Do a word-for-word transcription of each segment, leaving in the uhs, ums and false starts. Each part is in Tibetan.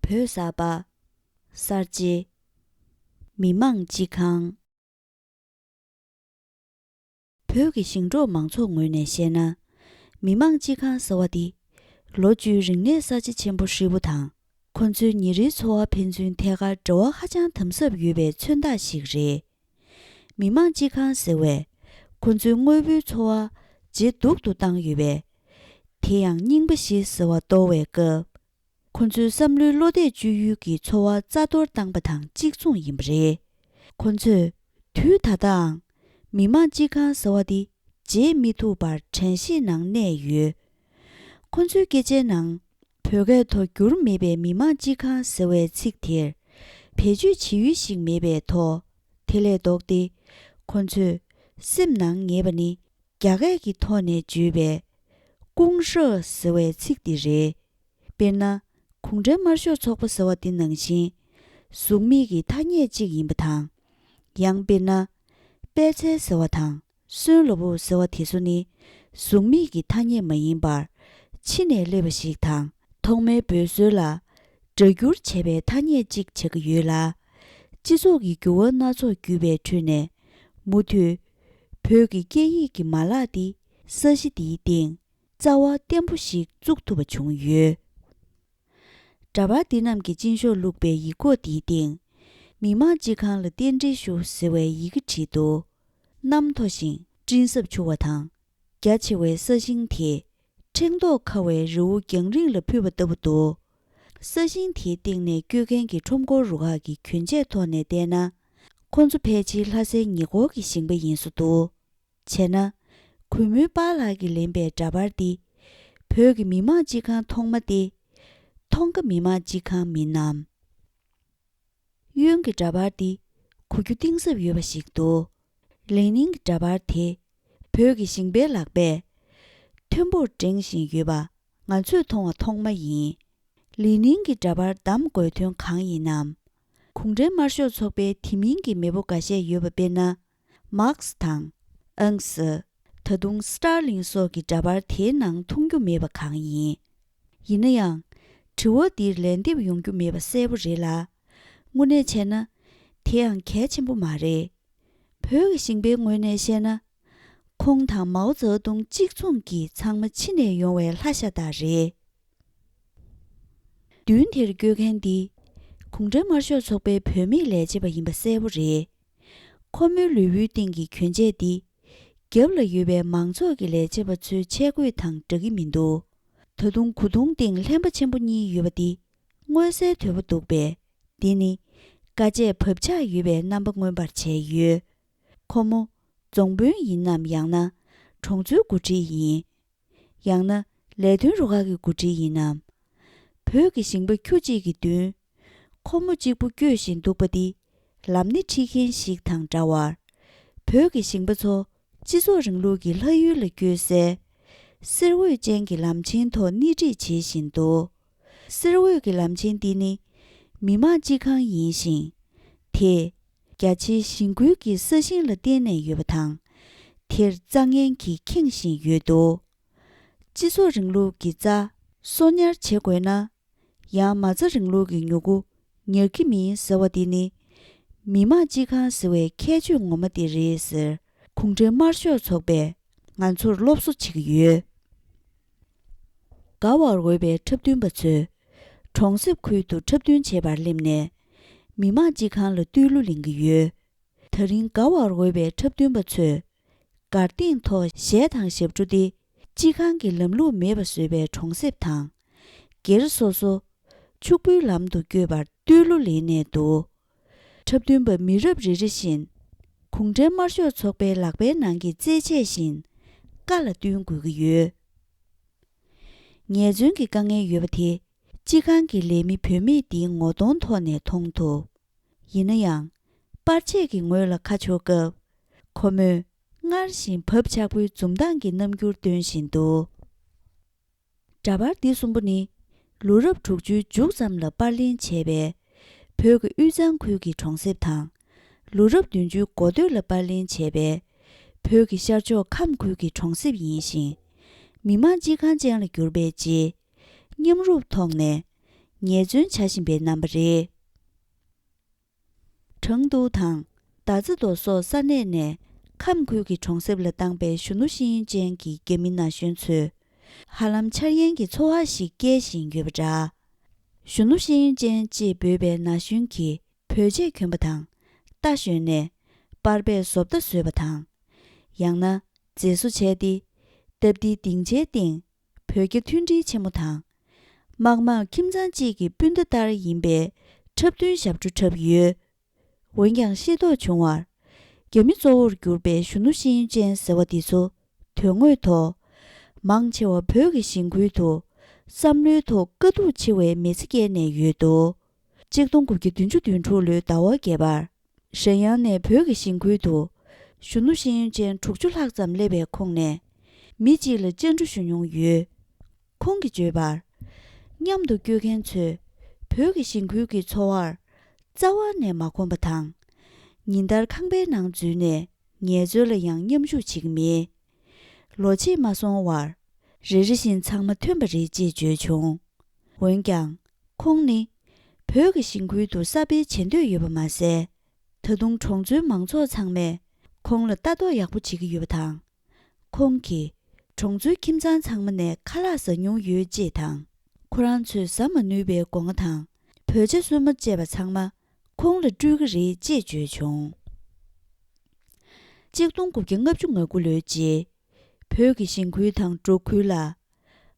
བོད་གསར་པ། གསར་བརྗེ། མི་དམངས་སྤྱི་ཁང་། བོད་ཀྱི་ཞིང་འབྲོག་མང་ཚོགས་ངོས་ནས་བཤད་ན། མི་དམངས་སྤྱི་ཁང་ཟེར་བ་འདི། ལོ་བཅུའི་རིག་གནས་གསར་བརྗེ་ཆེན་པོ་ཧྲིལ་པོ་དང་། ཁོ་ཚོའི་ཉིན་རེའི་འཚོ་བ་ཕན་ཚུན་ཐད་ཀར་འབྲེལ་བ་ཧ་ཅང་དམ་ཟབ་ཡོད་པའི་མཚོན་རྟགས་ཤིག་རེད། མི་དམངས་སྤྱི་ཁང་ཟེར་བས། ཁོ་ཚོའི་དངོས་པོའི་འཚོ་བ་ཇེ་སྡུག་ཏུ་བཏང་ཡོད་པས། དེ་ཡང་རྙིང་པ་བཞི་ཟེར་བ་གཏོར་བའི་སྐབས། ཁོ་ཚོའི་བསམ་བློའི་བློ་གཏད་བཅོལ་ཡུལ་གྱི་འཚོ་བ་རྩ་གཏོར་བཏང་པ་དང་གཅིག་མཚུངས་ཡིན་པ་རེད། ཁོ་ཚོས་དུས་ད་ལྟའང་མི་དམངས་སྤྱི་ཁང་ཟེར་བ་འདི་བརྗེད་མི་ཐུབ་པར་དྲན་ཤེས་ནང་གནས་ཡོད། ཁོ་ཚོའི་སྐད་ཆའི་ནང་། བོད་སྐད་ཐོག་བསྒྱུར་མེད་པའི་མི་དམངས་སྤྱི་ཁང་ཟེར་བའི་ཚིག་དེར། བེད་སྤྱོད་བྱེད་ཡུལ་ཞིག་མེད་པའི་ཐོག་དེ་ལས་ལྡོག་སྟེ། ཁོ་ཚོས་སེམས་ནང་ངེས་པ་ནི། རྒྱ་སྐད་ཀྱི་ཐོག་ནས་བརྗོད་པའི། ཀུང་ཧྲེ་ཟེར་བའི་ཚིག་འདི་རེད། དཔེར་ན། གུང་ཁྲན་དམར་ཤོག་ཚོགས་པ་ཟེར་བ་འདི་ནང་བཞིན། གཟུགས་མེད་ཀྱི་ཐ་སྙད་ཅིག་ཡིན་པ་དང་། ཡང་དཔེར་ན། པད་ཚལ་ཟེར་བ་དང་། སོན་ལོ་བུ་ཟེར་བ་དེ་ཚོ་ནི། གཟུགས་མེད་ཀྱི་ཐ་སྙད་མ་ཡིན་པར། ཕྱི་ནས་སླེབས་པ་ཞིག་དང་། ཐོག་མའི་འབོད་སྲོལ་ལ། སྒྲ་བསྒྱུར་བྱས་པའི་ཐ་སྙད་ཅིག་བྱ་གི་ཡོད་ལ། སྤྱི་ཚོགས་ཀྱི་འགྱུར་བ་སྣ་ཚོགས་བརྒྱུད་པའི་ཁྲོད་ནས། མུ་མཐུད། བོད་ཀྱི་སྐད་ཡིག་གི་མ་ལག་འདི། ས་གཞི་འདིའི་སྟེང་། རྩ་བ་བརྟན་པོ་ཞིག་བཙུགས་ཐུབ་པ་བྱུང་ཡོད། འདྲ་པར་འདི་རྣམས་ཀྱི་སྤྱིན་ཤོག་བླུགས་པའི་ཡིག་སྐོགས་འདིའི་སྟེང་། མི་དམངས་སྤྱི་ཁང་ལ་རྟེན་འབྲེལ་ཞུ་ཟེར་བའི་ཡི་གེ་བྲིས་འདུག་གནམ་མཐོ་ཞིང་སྤྲིན་ཟབ་ཆུ་བ་དང་། རྒྱ་ཆེ་བའི་ས་ཞིང་དེ། ཕྲེང་རྡོག་ཁ་བའི་རི་བོ་རྒྱང་རིང་ལ་ཕུད་པ་ལྟ་བུ་འདུག་ས་ཞིང་དེའི་སྟེང་ནས་སྐྱོད་མཁན་གྱི་ཁྲོམ་སྐོར་རུ་ཁག་གི་གྱོན་ཆས་ཐོག་ནས་བལྟས་ན། ཁོ་ཚོ་ཕལ་ཆེར་ལྷ་སའི་ཉེ་འཁོར་གྱི་ཞིང་པ་ཡིན་བཟོ་འདུག་བྱས་ན། གུས་མོའི་པཱ་ལགས་ཀྱིས་ལེན་པའི་འདྲ་པར་འདི། བོད་ཀྱི་མི་དམངས་སྤྱི་ཁང་ཐོག་མ་སྟེ། ཐོང་ཀ་མི་དམངས་སྤྱི་ཁང་མིན་ནམ། གཡོན་གྱི་འདྲ་པར་འདི། གོ་རྒྱུ་གཏིང་ཟབ་ཡོད་པ་ཞིག་འདུག་ལེ་ནིང་གི་འདྲ་པར་དེ། བོད་ཀྱི་ཞིང་པའི་ལག་པས། མཐོན་པོར་བསྒྲེངས་བཞིན་ཡོད་པ། ང་ཚོས་མཐོང་བ་ཐོག་མ་ཡིན། ལི་ནིང་གི་འདྲ་པར་བདམས་དགོས་དོན་གང་ཡིན་ནམ། གུང་ཁྲན་དམར་ཤོག་ཚོགས་པའི་དེ་མིན་གྱི་མེས་པོ་འགའ་ཤས་ཡོད་པ་དཔེར་ན། མཱག་སི་དང་། ཨང་སི། ད་དུང་སི་ཏར་ལིང་སོགས་ཀྱི་འདྲ་པར་དེའི་ནང་མཐོང་རྒྱུ་མེད་པ་གང་ཡིན། ཡིན་ན་ཡང་། དྲི་བ་འདིར་ལན་འདེབས་ཡོང་རྒྱུ་མེད་པ་གསལ་པོ་རེད་ལ། དངོས་གནས་བྱས་ན། དེ་ཡང་གལ་ཆེན་པོ་མ་རེད། བོད་ཀྱི་ཞིང་པའི་ངོས་ནས་བཤད་ན། ཁོང་དང་མའོ་ཙེ་ཏུང་གཅིག་མཚུངས་ཀྱིས་ཚང་མ་ཕྱི་ནས་ཡོང་བའི་ལྷ་ཤ་སྟག་རེད། མདུན་དེར་སྐྱོད་མཁན་འདི། གུང་ཁྲན་དམར་ཤོག་ཚོགས་པའི་བུད་མེད་ལས་བྱེད་པ་ཡིན་པ་གསལ་པོ་རེད། ཁོ་མོའི་ལུས་པོའི་སྟེང་གི་གྱོན་ཆས་འདི། རྒྱབ་ལ་ཡོད་པའི་མང་ཚོགས་ཀྱི་ལས་བྱེད་པ་ཚོའི་ཆས་གོས་དང་འདྲ་གི་མི་འདུག་ད་དུང་གོས་ཐུང་སྟེང་ལྷན་པ་ཆེན་པོ་གཉིས་ཡོད་པ་འདི། མངོན་གསལ་དོད་པོ་འདུག་པས། འདི་ནི། དཀའ་སྤྱད་བབ་ཆགས་ཡོད་པའི་རྣམ་པ་མངོན་པར་བྱས་ཡོད། ཁོ་མོ། རྫོང་དཔོན་ཡིན་ནམ་ཡང་ན། གྲོང་ཚོའི་འགོ་ཁྲིད་ཡིན། ཡང་ན་ལས་དོན་རུ་ཁག་གི་འགོ་ཁྲིད་ཡིན་ནམ། བོད་ཀྱི་ཞིང་པ་ཁྱུ་གཅིག་གི་མདུན། ཁོ་མོ་གཅིག་པུ་སྐྱོད་བཞིན་འདུག་པ་འདི། ལམ་སྣེ་ཁྲིད་མཁན་ཞིག་དང་འདྲ་བར། བོད་ཀྱི་ཞིང་པ་ཚོ་སྤྱི་ཚོགས་རིང་ལུགས་ཀྱི་ལྷ་ཡུལ་ལ་བསྐྱོད་སའི། གསེར་འོད་ཅན་གྱི་ལམ་ཆེན་ཐོག་སྣེ་ཁྲིད་བྱེད་བཞིན་འདུག་གསེར་འོད་ཀྱི་ལམ་ཆེན་འདི་ནི། མི་དམངས་སྤྱི་ཁང་ཡིན་ཞིང་། དེས། རྒྱ་ཆེའི་ཞིང་ཁུལ་གྱི་ས་ཞིང་ལ་བརྟེན་ནས་ཡོད་པ་དང་། དེར་རྩ་ངན་གྱིས་ཁེངས་བཞིན་ཡོད་འདུག་སྤྱི་ཚོགས་རིང་ལུགས་ཀྱི་རྩྭ། གསོ་ཉར་བྱེད་དགོས་ན། ཡང་མ་རྩ་རིང་ལུགས་ཀྱི་མྱུ་གུ། ཉར་གྱི་མིན་ཟེར་བ་འདི་ནི། མི་དམངས་སྤྱི་ཁང་ཟེར་བའི་ཁྱད་ཆོས་ངོ་མ་དེ་རེད་ཟེར། གུང་ཁྲན་དམར་ཤོག་ཚོགས་པས་ང་ཚོར་སློབ་གསོ་བྱེད་ཀྱི་ཡོད། དགའ་བར་འོས་པའི་འཁྲབ་སྟོན་པ་ཚོས། གྲོང་གསེབ་ཁུལ་དུ་འཁྲབ་སྟོན་བྱེད་པར་སླེབས་ནས། མི་དམངས་སྤྱི་ཁང་ལ་བསྟོད་གླུ་ལེན་གྱི་ཡོད། ད་རིང་དགའ་བར་འོས་པའི་འཁྲབ་སྟོན་པ་ཚོས། སྒར་སྟེང་ཐོག་གཞས་དང་ཞབས་བྲོ་སྟེ། སྤྱི་ཁང་གི་ལམ་ལུགས་མེད་པ་བཟོས་པའི་གྲོང་གསེབ་དང་། སྒེར་སོ་སོ། ཕྱུག་པོའི་ལམ་དུ་བསྐྱོད་པར་བསྟོད་གླུ་ལེན་ནས་འདུག་འཁྲབ་སྟོན་པ་མི་རབས་རེ་རེ་བཞིན། གུང་ཁྲན་དམར་ཤོག་ཚོགས་པའི་ལག་པའི་ནང་གི་རྩེད་ཆས་བཞིན། ཀ་ལ་སྟོན་དགོས་ཀྱི་ཡོད། ངལ་རྩོལ་གྱི་དཀའ་ངལ་ཡོད་པ་དེ། སྤྱི་ཁང་གི་ལས་མི་བུད་མེད་འདིའི་ངོ་གདོང་ཐོག་ནས་མཐོང་ཐུབ། ཡིན་ན་ཡང་། པར་ཆས་ཀྱི་ངོས་ལ་ཁ་ཕྱོགས་སྐབས། ཁོ་མོས་སྔར་བཞིན་བབ་ཆགས་པོའི་འཛུམ་མདངས་ཀྱི་རྣམ་འགྱུར་སྟོན་བཞིན་འདུག་འདྲ་པར་འདི་གསུམ་པོ་ནི། ལོ་རབས་དྲུག་ཅུའི་མཇུག་ཙམ་ལ་པར་ལེན་བྱས་པའི། བོད་ཀྱི་དབུས་གཙང་ཁུལ་གྱི་གྲོང་གསེབ་དང་། ལོ་རབས་བདུན་ཅུའི་འགོ་སྟོད་ལ་པར་ལེན་བྱས་པའི། བོད་ཀྱི་ཤར་ཕྱོགས་ཁམས་ཁུལ་གྱི་གྲོང་གསེབ་ཡིན་ཞིང་། མི་དམངས་སྤྱི་ཁང་ཅན་ལ་གྱུར་པའི་རྗེས། མཉམ་རུབ་ཐོག་ནས། ངལ་རྩོལ་བྱ་བཞིན་པའི་རྣམ་པ་རེད། ཁྲེང་ཏུའུ་དང་། དཱ་ཙི་ཏོ་སོགས་ས་གནས་ནས་ཁམས་ཁུལ་གྱི་གྲོང་གསེབ་ལ་བཏང་པའི་གཞོན་ནུ་ཤེས་ཡོན་ཅན་གྱི་རྒྱ་མི་ན་གཞོན་ཚོས་ཧ་ལམ་འཆར་ཡན་གྱི་འཚོ་བ་ཞིག་སྐྱེལ་བཞིན་ཡོད་པ་འདྲ། གཞོན་ནུ་ཤེས་ཡོན་ཅན་ཅེས་འབོད་པའི་ན་གཞོན་གྱིས་བོད་ཆས་གྱོན་པ་དང་རྟ་ཞོན་ནས་པར་པས་བཟོ་ལྟ་བཟོས་པ་དང་། ཡང་ན་མཛེས་བཟོ་བྱས་ཏེ་སྟབས་བདེའི་སྡིངས་ཆའི་སྟེང་བོད་རྒྱ་མཐུན་སྒྲིལ་ཆེན་མོ་དང་། དམག་དམངས་ཁྱིམ་ཚང་གཅིག་གི་སྤུན་ཟླ་ལྟར་ཡིན་པའི་འཁྲབ་སྟོན་ཞབས་བྲོ་འཁྲབ་ཡོད། འོན་ཀྱང་ཤེས་རྟོགས་བྱུང་བར། རྒྱ་མི་གཙོ་བོར་གྱུར་པའི་གཞོན་ནུ་ཤེས་ཡོན་ཅན་ཟེར་བ་འདི་ཚོ་དོན་དངོས་ཐོག་མང་ཆེ་བ་བོད་ཀྱི་ཞིང་ཁུལ་དུ་བསམ་བློའི་ཐོག་དཀའ་སྡུག་ཆེ་བའི་མི་ཚེ་བསྐྱལ་ནས་ཡོད་འདུག་གཅིག་སྟོང་དགུ་བརྒྱ་བདུན་ཅུ་དོན་དྲུག་ལོའི་ཟླ་བ་བརྒྱད་པར། ཧྲེན་དབྱང་ནས་བོད་ཀྱི་ཞིང་ཁུལ་དུ་གཞོན་ནུ་ཤེས་ཡོན་ཅན་དྲུག་ཅུ་ལྷག་ཙམ་སླེབས་པའི་ཁོངས་ནས་མི་གཅིག་ལ་བཅར་འདྲི་ཞུ་མྱོང་ཡོད། ཁོང་གིས་བརྗོད་པར། མཉམ་དུ་བསྐྱོད་མཁན་ཚོས་བོད་ཀྱི་ཞིང་ཁུལ་གྱི་འཚོ་བར་རྩ་བ་ནས་མ་ཁོམ་པ་དང་། ཉིན་ལྟར་ཁང་པའི་ནང་འཛུལ་ནས་ངལ་རྩོལ་ལ་ཡང་མཉམ་ཞུགས་བྱེད་ཀྱི་མེད། ལོ་ཕྱེད་མ་སོང་བར། རེ་རེ་བཞིན་ཚང་མ་ཐོན་པ་རེད་ཅེས་བརྗོད་བྱུང་། འོན་ཀྱང་། ཁོང་ནི་བོད་ཀྱི་ཞིང་ཁུལ་དུ་གསར་སྤེལ་བྱེད་འདོད་ཡོད་པ་མ་ཟད། ད་དུང་གྲོང་ཚོའི་མང་ཚོགས་ཚང་མས་ཁོང་ལ་ལྟ་རྟོག་ཡག་པོ་བྱེད་ཀྱི་ཡོད་པ་དང་། ཁོང་གིས་གྲོང་ཚོའི་ཁྱིམ་ཚང་ཚང་མ་ནས་ཁ་ལག་ཟ་མྱོང་ཡོད་ཅེས་དང་། ཁོ་རང་ཚོས་ཟ་མ་ནུས་པའི་སྒོ་ང་དང་། བོད་ཇ་སྲུབ་མ་བཅས་པ་ཚང་མ་ཁོང་ལ་སྤྲོད་ཀྱི་རེད་ཅེས་བརྗོད་བྱུང་། གཅིག་སྟོང་དགུ་བརྒྱ་ལྔ་བཅུ་ང་དགུ་ལོའི་རྗེས། བོད་ཀྱི་ཞིང་ཁུལ་དང་འབྲོག་ཁུལ་ལ།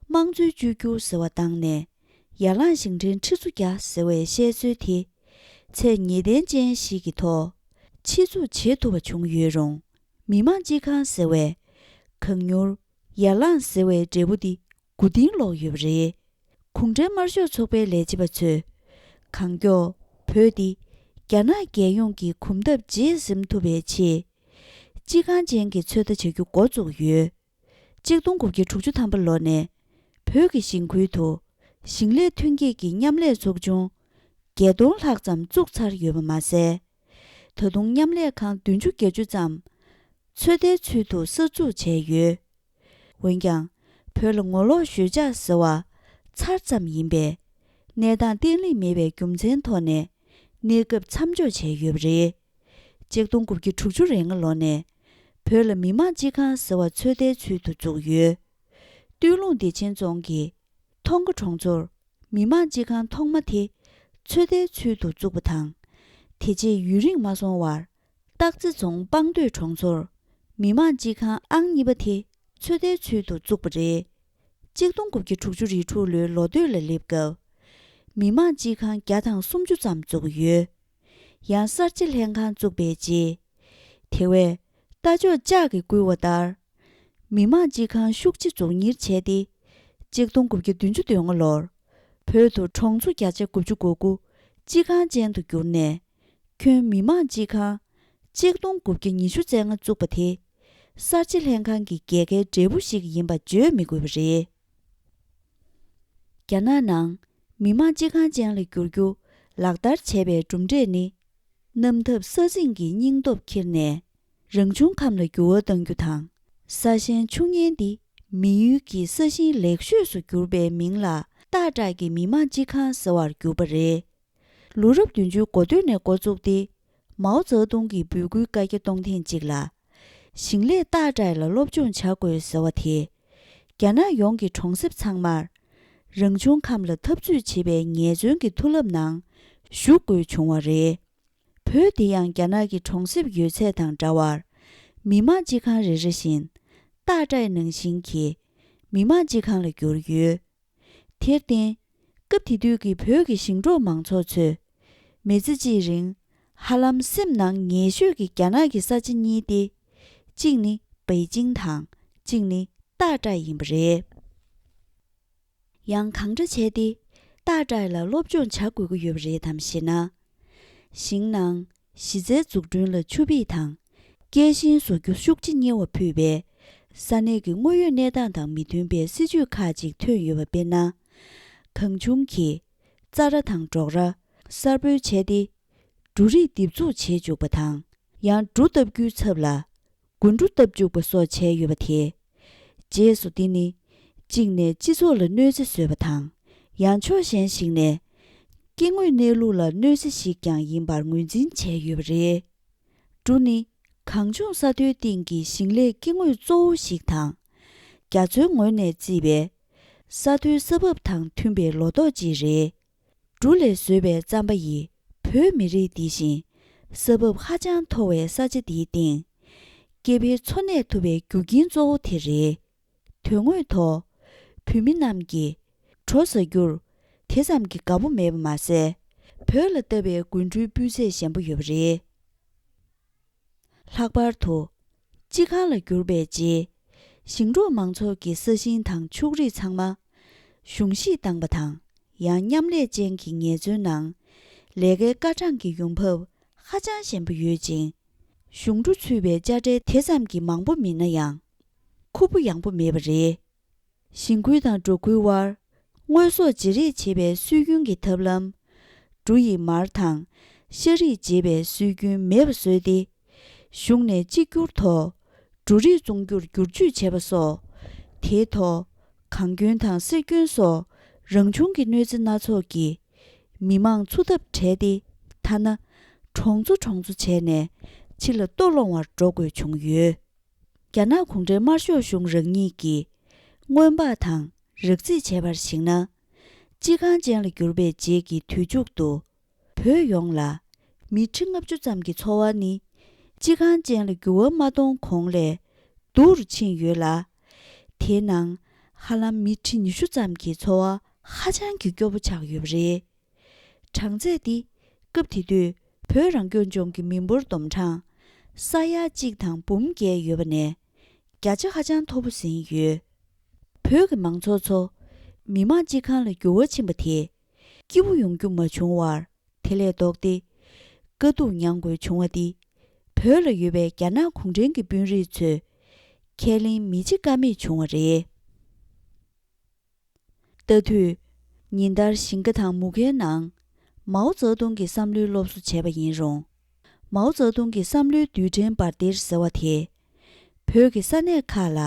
དམངས་གཙོའི་བཅོས་བསྒྱུར་ཟེར་བ་བཏང་ནས། ཡར་ལངས་ཞིང་བྲན་ཁྲི་ཚོ་བརྒྱ་ཟེར་བའི་བཤད་སྲོལ་དེ། ཚད་ངེས་གཏན་ཅན་ཞིག་གི་ཐོག་ཆེད་འཛུགས་བྱེད་ཐུབ་པ་བྱུང་ཡོད་རུང་། མི་དམངས་སྤྱི་ཁང་ཟེར་བས། གང་མྱུར་ཡར་ལངས་ཟེར་བའི་འབྲས་བུ་འདི་མགོ་རྟིང་སློག་ཡོད་པ་རེད། གུང་ཁྲན་དམར་ཤོག་ཚོགས་པའི་ལས་བྱེད་པ་ཚོས། གང་མགྱོགས་བོད་འདི་རྒྱ་ནག་རྒྱལ་ཡོངས་ཀྱི་གོམ་སྟབས་རྗེས་ཟིན་ཐུབ་པའི་ཆེད། སྤྱི་ཁང་ཅན་གྱི་ཚོད་ལྟ་བྱ་རྒྱུ་འགོ་བཙུགས་ཡོད། གཅིག་སྟོང་དགུ་བརྒྱ་དྲུག་ཅུ་ཐམ་པ་ལོ་ནས་བོད་ཀྱི་ཞིང་ཁུལ་དུ་ཞིང་ལས་ཐོན་སྐྱེད་ཀྱི་མཉམ་ལས་ཚོགས་ཆུང་བརྒྱད་སྟོང་ལྷག་ཙམ་བཙུགས་ཚར་ཡོད་པ་མ་ཟད། ད་དུང་མཉམ་ལས་ཁང་བདུན་ཅུ་བརྒྱད་ཅུ་ཙམ་ཚོད་ལྟའི་ཚུལ་དུ་གསར་འཛུགས་བྱས་ཡོད། འོན་ཀྱང་། བོད་ལ་ངོ་ལོག་ཞོད་འཇགས་ཟེར་བ་ཚར་ཙམ་ཡིན་པས། གནས་སྟངས་བརྟན་ལྷིང་མེད་པའི་རྒྱུ་མཚན་ཐོག་ནས་གནས་སྐབས་མཚམས་འཇོག་བྱས་ཡོད་པ་རེད། གཅིག་སྟོང་དགུ་བརྒྱ་དྲུག་ཅུ་རེ་ལྔ་ལོ་ནས་བོད་ལ་མི་དམངས་སྤྱི་ཁང་ཟེར་བ་ཚོད་ལྟའི་ཚུལ་དུ་བཙུགས་ཡོད། སྟོད་ལུང་བདེ་ཆེན་རྫོང་གི་ཐོང་ཀ་གྲོང་ཚོར་མི་དམངས་སྤྱི་ཁང་ཐོག་མ་དེ་ཚོད་ལྟའི་ཚུལ་དུ་བཙུགས་པ་དང་། དེ་རྗེས་ཡུན་རིང་མ་སོང་བར། སྟག་རྩེ་རྫོང་སྤང་སྟོད་གྲོང་ཚོར་མི་དམངས་སྤྱི་ཁང་ཨང་གཉིས་པ་དེ་ཚོད་ལྟའི་ཚུལ་དུ་བཙུགས་པ་རེད། གཅིག་སྟོང་དགུ་བརྒྱ་དྲུག་ཅུ་རེ་དྲུག་ལོའི་ལོ་སྟོད་ལ་སླེབས་སྐབས། མི་དམངས་སྤྱི་ཁང་བརྒྱ་དང་སུམ་ཅུ་ཙམ་བཙུགས་ཡོད། ཡང་གསར་བརྗེ་ལྷན་ཁང་བཙུགས་པའི་རྗེས། དེ་བས་རྟ་མཆོག་ལྕགས་ཀྱིས་བསྐུལ་བ་ལྟར། མི་དམངས་སྤྱི་ཁང་ཤུགས་ཆེ་འཛུགས་གཉེར་བྱས་ཏེ། གཅིག་སྟོང་དགུ་བརྒྱ་བདུན་ཅུ་དོན་ལྔ་ལོར། བོད་དུ་གྲོང་ཚོ་བརྒྱ་ཆ་དགུ་བཅུ་གོ་དགུ་སྤྱི་ཁང་ཅན་དུ་གྱུར་ནས། ཁྱོན་མི་དམངས་སྤྱི་ཁང་གཅིག་སྟོང་དགུ་བརྒྱ་ཉི་ཤུ་རྩ་ལྔ་བཙུགས་པ་དེ། གསར་བརྗེ་ལྷན་ཁང་གི་རྒྱལ་ཁའི་འབྲས་བུ་ཞིག་ཡིན་པ་བརྗོད་མི་དགོས་པ་རེད། རྒྱ་ནག་ནང་མི་དམངས་སྤྱི་ཁང་ཅན་ལ་བསྒྱུར་རྒྱུ་ལག་བསྟར་བྱས་པའི་གྲུབ་འབྲས་ནི། གནམ་ཐབས་ས་འཛིན་གྱི་སྙིང་སྟོབས་འཁྱེར་ནས། རང་བྱུང་ཁམས་ལ་འགྱུར་བ་གཏང་རྒྱུ་དང་། ས་ཞན་ཆུ་ངན་འདི་མི་ཡུལ་གྱི་ས་ཞིང་ལེགས་ཤོས་སུ་གྱུར་པའི་མིང་ལ་སྟག་བྲག་གི་མི་དམངས་སྤྱི་ཁང་ཟེར་བར་གྱུར་པ་རེད། ལོ་རབས་བདུན་ཅུའི་འགོ་སྟོད་ནས་འགོ་བཙུགས་ཏེ། མའོ་ཙེ་ཏུང་གི་འབོད་སྐུལ་བཀའ་རྒྱ་གཏོང་ཐེངས་གཅིག་ལ། ཞིང་ལས་སྟག་བྲག་ལ་སློབ་སྦྱོང་བྱ་དགོས་ཟེར་བ་དེས། རྒྱ་ནག་ཡོངས་ཀྱི་གྲོང་གསེབ་ཚང་མར། རང་བྱུང་ཁམས་ལ་འཐབ་རྩོད་བྱེད་པའི་ངལ་རྩོལ་གྱི་མཐུ་རླབས་ནང་ཞུགས་དགོས་བྱུང་བ་རེད། བོད་འདི་ཡང་རྒྱ་ནག་གི་གྲོང་གསེབ་ཡོད་ཚད་དང་འདྲ་བར། མི་དམངས་སྤྱི་ཁང་རེ་རེ་བཞིན་སྟག་བྲག་ནང་བཞིན་གྱི་མི་དམངས་སྤྱི་ཁང་ལ་གྱུར་ཡོད། དེར་བརྟེན། སྐབས་དེ་དུས་ཀྱི་བོད་ཀྱི་ཞིང་འབྲོག་མང་ཚོགས་ཚོས། མི་ཚེ་གཅིག་རིང་ཧ་ལམ་སེམས་ནང་ངེས་ཤོས་ཀྱི་རྒྱ་ནག་གི་ས་ཆ་གཉིས་ཏེ། གཅིག་ནི་པེ་ཅིང་དང་གཅིག་ནི་སྟག་བྲག་ཡིན་པ་རེད། ཡང་གང་འདྲ་བྱས་ཏེ་སྟག་བྲག་ལ་སློབ་སྦྱོང་བྱ་དགོས་ཀྱི་ཡོད་པ་རེད་དམ་ཞེ་ན། ཞིང་ནང་གཞི་རྩའི་འཛུགས་སྐྲུན་ལ་ཆུ་བེད་དང་སྐྱེད་ཤིང་བཟོ་རྒྱུ་ཤུགས་ཆེ་གཉེར་བ་ཕུད་པས། ས་གནས་ཀྱི་དངོས་ཡོད་གནས་སྟངས་དང་མི་མཐུན་པའི་སྲིད་ཇུས་ཁག་ཅིག་ཐོན་ཡོད་པ་དཔེར་ན། གང་བྱུང་གིས་རྩྭ་ར་དང་འབྲོག་ར་གསར་སྦོལ་བྱས་ཏེ། འབྲུ་རིགས་རྡིབ་འཛུགས་བྱེད་བཅུག་པ་དང་། ཡང་འབྲུ་བཏབ་རྒྱུའི་ཚབ་ལ། རྒུན་འབྲུ་བཏབ་བཅུག་པ་སོགས་བྱས་ཡོད་པ་དེས། རྗེས་སུ་འདི་ནི། གཅིག་ནས་སྤྱི་ཚོགས་ལ་གནོད་འཚེ་བཟོས་པ་དང་། ཡང་ཕྱོགས་གཞན་ཞིག་ནས། སྐྱེ་དངོས་གནས་ལུགས་ལ་གནོད་འཚེ་ཞིག་ཀྱང་ཡིན་པར་ངོས་འཛིན་བྱས་ཡོད་པ་རེད། འབྲུ་ནི་གངས་ལྗོངས་ས་མཐོའི་སྟེང་གི་ཞིང་ལས་སྐྱེ་དངོས་གཙོ་བོ་ཞིག་དང་། རྒྱ་མཚོའི་ངོས་ནས་བརྩིས་པའི་ས་མཐོའི་ས་བབ་དང་མཐུན་པའི་ལོ་ཏོག་ཅིག་རེད། འབྲུ་ལས་བཟོས་པའི་རྩམ་པ་ཡིས་བོད་མི་རིགས་འདི་བཞིན་ས་བབ་ཧ་ཅང་མཐོ་བའི་ས་ཆ་འདིའི་སྟེང་སྐྱེ་འཕེལ་འཚོ་གནས་ཐུབ་པའི་རྒྱུ་རྐྱེན་གཙོ་བོ་དེ་རེད། དོན་དངོས་ཐོག་བོད་མི་རྣམས་ཀྱིས་གྲོ་ཟ་རྒྱུར་དེ་ཙམ་གྱི་དགའ་པོ་མེད་པ་མ་ཟད། བོད་ལ་བཏབ་པའི་དགུན་འབྲུའི་སྤུས་ཚད་ཞན་པོ་ཡོད་པ་རེད། ལྷག་པར་དུ། སྤྱི་ཁང་ལ་གྱུར་པའི་རྗེས། ཞིང་འབྲོག་མང་ཚོགས་ཀྱི་ས་ཞིང་དང་ཕྱུགས་རིགས་ཚང་མ་གཞུང་བཞེས་བཏང་པ་དང་། ཡང་མཉམ་ལས་ཅན་གྱི་ངལ་རྩོལ་ནང་ལས་ཀའི་སྐར་གྲངས་ཀྱི་ཡོང་འབབ་ཧ་ཅང་ཞན་པོ་ཡོད་ཅིང་། གཞུང་འབྲུ་ཚུད་པའི་དཔྱ་ཁྲལ་དེ་ཙམ་གྱི་མང་པོ་མིན་ན་ཡང་། ཁུར་པོ་ཡངས་པོ་མེད་པ་རེད། ཞིང་ཁུལ་དང་འབྲོག་ཁུལ་དབར་དངོས་ཟོག་བརྗེ་རེས་བྱེད་པའི་སྲོལ་རྒྱུན་གྱི་ཐབས་ལམ། འབྲུ་ཡི་མར་དང་ཤ་རིགས་བརྗེ་བའི་སྲོལ་རྒྱུན་མེད་པ་བཟོས་ཏེ། གཞུང་ནས་གཅིག་གྱུར་ཐོག་འབྲུ་རིགས་བཙོང་རྒྱུར་བསྒྱུར་བཅོས་བྱས་པ་སོགས། དེའི་ཐོག་གངས་སྐྱོན་དང་གསེར་སྐྱོན་སོགས་རང་བྱུང་གི་གནོད་འཚེ་སྣ་ཚོགས་ཀྱིས་མི་མང་འཚོ་ཐབས་བྲལ་ཏེ། ཐ་ན་གྲོང་ཚོ་གྲོང་ཚོ་བྱས་ནས་ཕྱི་ལ་ལྟོ་སློང་བར་འགྲོ་དགོས་བྱུང་ཡོད། རྒྱ་ནག་གུང་ཁྲན་དམར་ཤོག་གཞུང་རང་ཉིད་ཀྱིས་སྔོན་དཔག་དང་རགས་རྩིས་བྱས་པར་གཞིགས་ན། སྤྱི་ཁང་ཅན་ལ་གྱུར་པའི་རྗེས་ཀྱི་དུས་མཇུག་ཏུ། བོད་ཡོངས་ལ་མི་ཁྲི་ལྔ་བཅུ་ཙམ་གྱི་འཚོ་བ་ནི་སྤྱི་ཁང་ཅན་ལ་འགྱུར་བ་མ་གཏོང་གོང་ལས་སྡུག་རུ་ཕྱིན་ཡོད་ལ། དེའི་ནང་ཧ་ལམ་མི་ཁྲི་ཉི་ཤུ་ཙམ་གྱི་འཚོ་བ་ཧ་ཅང་གི་སྐྱོ་པོ་ཆགས་ཡོད་པ་རེད། གྲངས་ཚད་འདི་སྐབས་དེ་དུས་བོད་རང་སྐྱོང་ལྗོངས་ཀྱི་མི་འབོར་བསྡོམས་གྲངས་ས་ཡ་གཅིག་དང་འབུམ་བརྒྱད་ཡོད་པ་ནས་བརྒྱ་ཆ་ཧ་ཅང་མཐོ་པོ་ཟིན་ཡོད། བོད་ཀྱི་མང་ཚོགས་ཚོ་མི་དམངས་སྤྱི་ཁང་ལ་འགྱུར་བ་ཕྱིན་པ་དེས་སྐྱིད་པོ་ཡོང་རྒྱུ་མ་བྱུང་བར། དེ་ལས་ལྡོག་སྟེ། དཀའ་སྡུག་མྱངས་དགོས་བྱུང་བ་འདི། བོད་ལ་ཡོད་པའི་རྒྱ་ནག་གུང་ཁྲན་གྱི་དཔོན་རིགས་ཚོས་ཁས་ལེན་མི་བྱེད་ཀ་མེད་བྱུང་བ་རེད། ལྟ་དུས། ཉིན་ལྟར་ཞིང་ཁ་དང་མུ་ཁའི་ནང་མའོ་ཙེ་ཏུང་གི་བསམ་བློའི་སློབ་གསོ་བྱས་པ་ཡིན་རུང་། མའོ་ཙེ་ཏུང་གི་བསམ་བློའི་རྡུལ་ཕྲན་འབར་མདེལ་ཟེར་བ་དེ། བོད་ཀྱི་ས་གནས་ཁག་ལ།